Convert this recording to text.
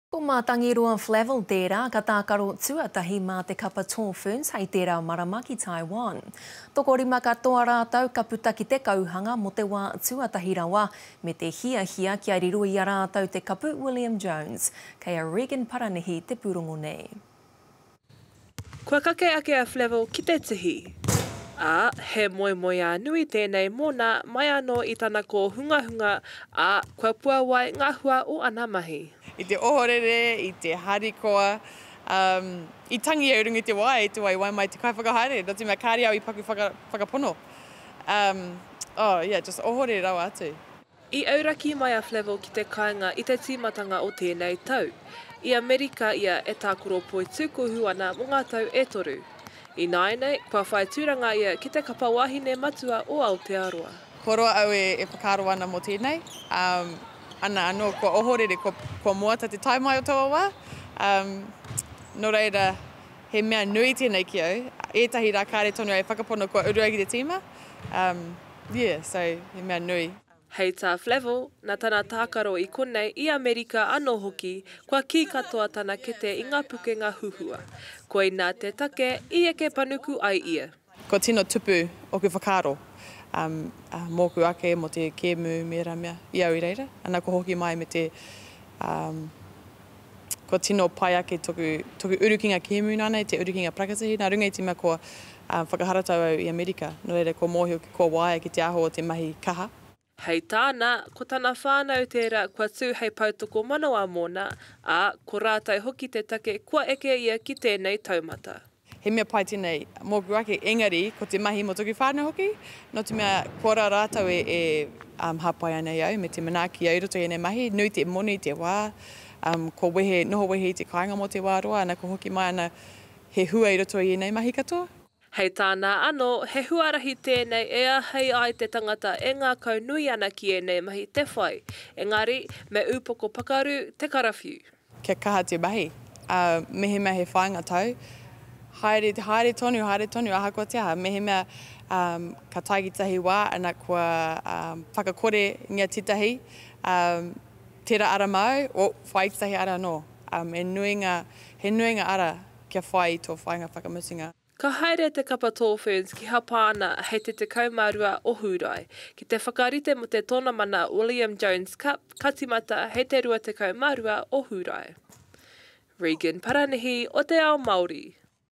Ko Mātangiroa Flavell tērā ka tākaro tuatahi mā te kapa Tall Ferns hei tērā marama ki Taiwan. Tokorima katoa rātou ka puta ki te kauhanga mō te wā tuatahi rawa, me te hiahia kia riro i a rātou te kapu William Jones. Kei a Regan Paranihi te pūrongo nei. Kua kake ake a Flavell ki te tihi. Ā, he moemoeā nui tēnei mōna mai anō i tana kōhungahunga, ā, kua puāwai ngā hua o ana mahi. I te ohorere, i te harikoa, um, i tangi au i runga i te wae, i te wā i wae mai te kaiwhakahaere, nō te mea kāre au i paku whaka, whakapono. Um, oh, yeah, just ohorere rawa atu. I auraki mai a Flavell ki te kāinga i te tīmatanga o tēnei tau. I Amerika ia e tākaro poitūkohu ana mō ngā tau e toru. Ināianei, kua whai tūranga ia ki te kapa wahine matua o Aotearoa. Kua roa au e whakaaro ana mō tēnei, ana anō kua ohorere, kua moata te tae mai o taua wā. Nō reira, he mea nui tēnei ki au. Ētahi rā kāre tonu au e whakapono kua uru au ki te tīma. Yeah, so he mea nui. Hei tā Flavell, nā tana tākaro i konei, i Amerika anō hoki, kua kī katoa tana kete i ngā pukenga huhua. Koinā te take i eke panuku ai ia. Kua tino tupu ōku whakaaro mōku ake, mō te kēmu me ērā mea i au i reira. Ana kua hoki mai me te Kua tino pai ake toku, toku urukinga kēmu nānei, te urukinga parakatihi, nā runga i te mea kua whakaharatau au i Amerika, nō reira kua mōhio, kua waia ki te āhua o te mahi kaha. Hei tāna, ko tana whānau tērā kua tū hei poutokomanawa mōna, ā, ko rātou hoki te take kua eke ia ki tēnei taumata. He mea pai tēnei mōku ake, engari ko te mahi mō toku whānau hoki, nō te mea kua ra rātou e, e um, hāpai ana i au me te manaaki au i roto i ēnei mahi, nui te moni, te wā, um, kua wehe, noho wehe i te kāinga mō te wā roa, ana kua hoki mai ana he hua i roto i ēnei mahi katoa. Hei tāna anō, he huarahi tēnei e āhei ai te tangata e ngākau nui ana ki ēnei mahi te whai, engari me ūpoko pakaru te karawhiu. Kia kaha te mahi. Ā, mehemea he whāinga tau, haere, haere tonu, haere tonu, ahakoa te aha. Mehemea, ā, ka tae ki tētahi wā, ana, kua, ā, whakakorengia tētahi, ā, tērā ara māu, oh, whai tētahi ara anō. Ā, he nui ngā, he nui ngā ara kia whai i tō whāinga whakamutunga. Ka haere te kapa Tall Ferns ki Hapāna hei te 12 o Hūrae, ki te whakarite mō te tōnamana William Jones Cup ka tīmata hei te 22 o Hūrae. Regan Paranihi o Te Ao Māori.